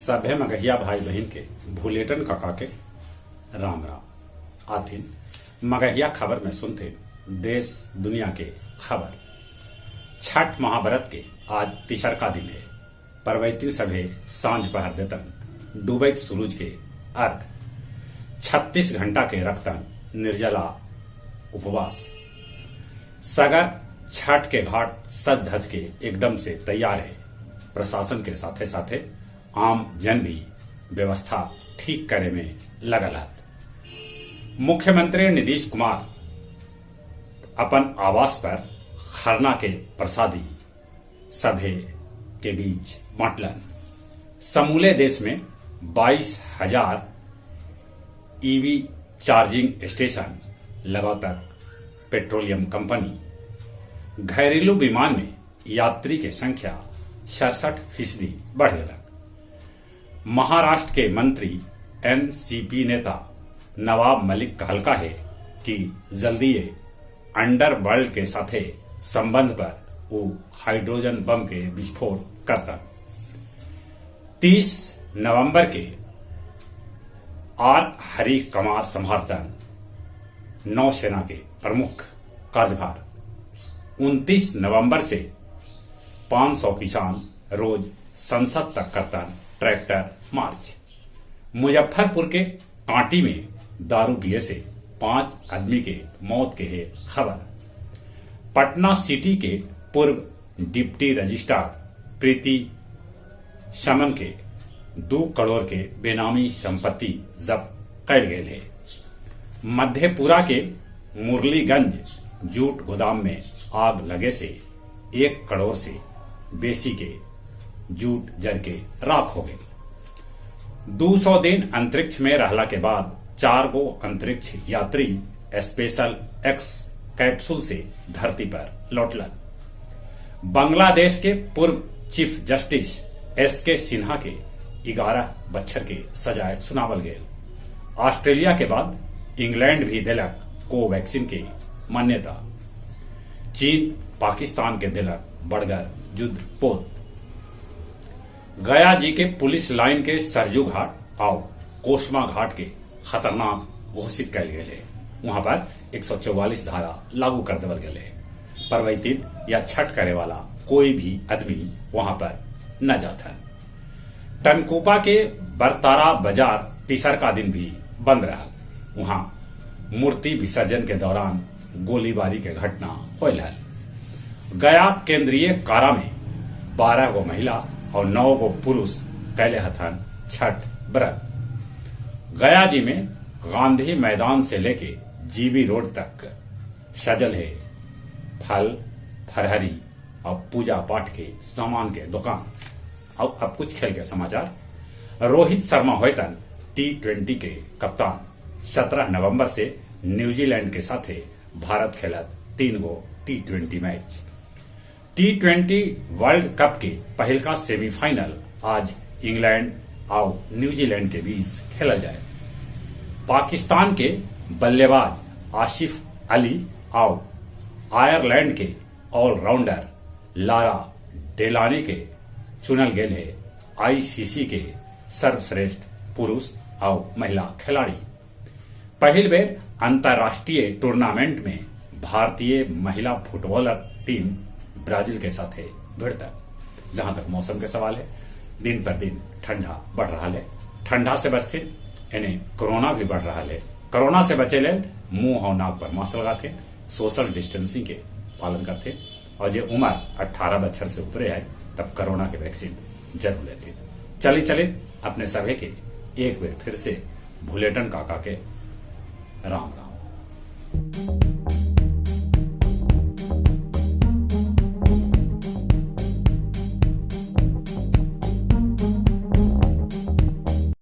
सभे मगहिया भाई बहिन के भुलेटन काका के राम राम। आथिन मगहिया खबर में सुनते देश दुनिया के खबर। छठ महाव्रत के आज तीसरका दिन है। परवैतिन सभे सांझ पहर देतन डूबैत सूरज के अर्घ। 36 घंटा के रखतन निर्जला उपवास। सगर छठ के घाट सज धज के एकदम से तैयार है। प्रशासन के साथे साथे आम जन भी व्यवस्था ठीक करे में लगल है। मुख्यमंत्री नीतीश कुमार अपन आवास पर खरना के प्रसादी सभे के बीच बांटलन। समूले देश में 22,000 ईवी चार्जिंग स्टेशन लगातार पेट्रोलियम कंपनी। घरेलू विमान में यात्री के संख्या 67% बढ़ गया। महाराष्ट्र के मंत्री एनसीपी नेता नवाब मलिक कहलका है कि जल्दी अंडरवर्ल्ड के साथे संबंध पर वो हाइड्रोजन बम के विस्फोट करता। 30 नवंबर के आर हरि कुमार संभारतन नौसेना के प्रमुख कार्यभार। 29 नवंबर से 500 किसान रोज संसद तक करता ट्रैक्टर मार्च। मुजफ्फरपुर के कांटी में दारू पिए से 5 आदमी के मौत के है खबर। पटना सिटी के पूर्व डिप्टी रजिस्ट्रार प्रीति शमन के 2 करोड़ के बेनामी संपत्ति जब्त कैल गेल है। मधेपुरा के मुरलीगंज जूट गोदाम में आग लगे से 1 करोड़ से बेसी के जूट जर के राख हो गए। 200 दिन अंतरिक्ष में रहला के बाद 4 गो अंतरिक्ष यात्री स्पेशल एक्स कैप्सूल से धरती पर लौटलन। बांग्लादेश के पूर्व चीफ जस्टिस एस के सिन्हा के 11 बच्छर के सजाए सुनावल गए। ऑस्ट्रेलिया के बाद इंग्लैंड भी दिलक कोवैक्सीन के मान्यता। चीन पाकिस्तान के दिलक बड़गर युद्ध पोत। गया जी के पुलिस लाइन के सरयू घाट और कोसमा घाट के खतरनाक घोषित कैल गेल है। वहां पर 144 धारा लागू कर देवल गेल है। परवैतिन या छठ करे वाला कोई भी आदमी वहां पर न जाता। टनकुपा के बरतारा बाजार तीसर का दिन भी बंद रहा। वहां मूर्ति विसर्जन के दौरान गोलीबारी के घटना होल है। गया केंद्रीय कारा में 12 गो महिला और 9 गो पुरुष कैले हथन छठ व्रत। गया जी में गांधी मैदान से लेके जीबी रोड तक सजल है फल फरहरी और पूजा पाठ के सामान के दुकान। और अब कुछ खेल के समाचार। रोहित शर्मा होयतन T20 के कप्तान। 17 नवंबर से न्यूजीलैंड के साथे भारत खेलत 3 गो T20 match. T20 world cup के पहलका सेमीफाइनल आज इंग्लैंड और न्यूजीलैंड के बीच खेलल जाए। पाकिस्तान के बल्लेबाज आसिफ अली और आयरलैंड के ऑलराउंडर लारा डेलानी के चुनल गेल है आईसीसी के सर्वश्रेष्ठ पुरुष और महिला खिलाड़ी। पहिल बेर अंतर्राष्ट्रीय टूर्नामेंट में भारतीय महिला फुटबॉलर टीम ब्राजील के साथ है भिड़ता। जहां तक मौसम के सवाल है, दिन पर दिन ठंडा बढ़ रहा है। ठंडा से बचते यानी कोरोना भी बढ़ रहा है। कोरोना से बचे ले मुंह और नाक पर मास्क लगाते, सोशल डिस्टेंसिंग के पालन करते और जो उम्र 18 बछर से ऊपर है तब कोरोना के वैक्सीन जरूर लेते। चले चले अपने सभी के एक बार फिर से भुलेटन काका के राम राम।